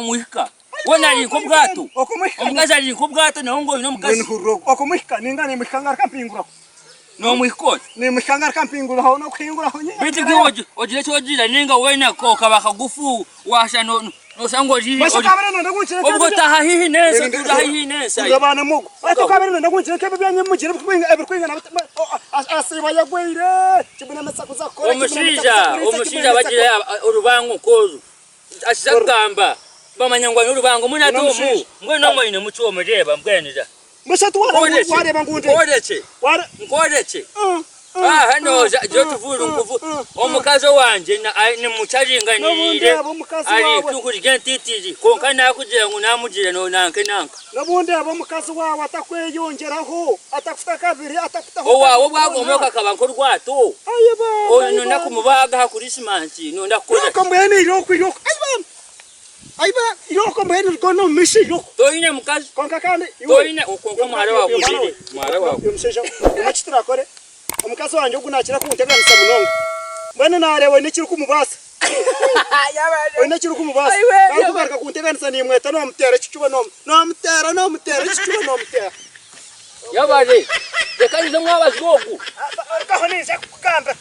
Omwihika weena ari nk'obwato, omukazi ari nk'obwato nawe ngu oine omukazi. Okumuhika ninga nimuhika ngaruka mpinguraho. Nomuhika ota? Nimuhika ngaruka mpinguraho n'okuhinguraho nyine. Beitu iwe ogira eki ogira ninga weena okaba kagufu washusha noshusha ngu ori obwo otaaha haihi n'ensi otuura haihi n'ensi. Omushaija omushaija bagira orubango nk'oru. Akiza kugamba bamanya ngu aine orubango mbwenu hati omu mbwenu omu ainemu ki omu reeba mbwenu ra Nkworekye nkworekye aha noza gira otuvuuri nkuvu omukazi owangye nimucaringaniriire ari nk'ihuri ry'entitiri kwonka nakugira ngu namugira nanka nanka. N'obundeeba omukazi waawe atakweyongyeraho, atakuta kabiri, atakutaho Owaawe obu agomoka akaba nk'orwato, Aye baana, aye nonda baana. kumubaaga aha Kurisimansi, nonda kukora Irooko ki? mbwenu irooko, irooko, aye baana, aye baana, irooko mbwenu rigone omu maisho irooko. Toine mukazi? Kwonka kandi iwe, Toine? Kwonka muhara waawe iwe mwana akuzire, we, muhara waawe. iwe mushaija we, omanye eki turakore? Omukazi wangye ogu naakira kunteganisa munonga. Mbwenu naareeba oine ekirikumubaasa. Oine ekirikumubaasa. Ku arikugaruka kunteganisa niimweta noomuteera ekicuba noomuteera noomuteera ekicuba noomuteera. Yabare, reka nyize omwabazyo ogu. Orugaho ninza kukugambira.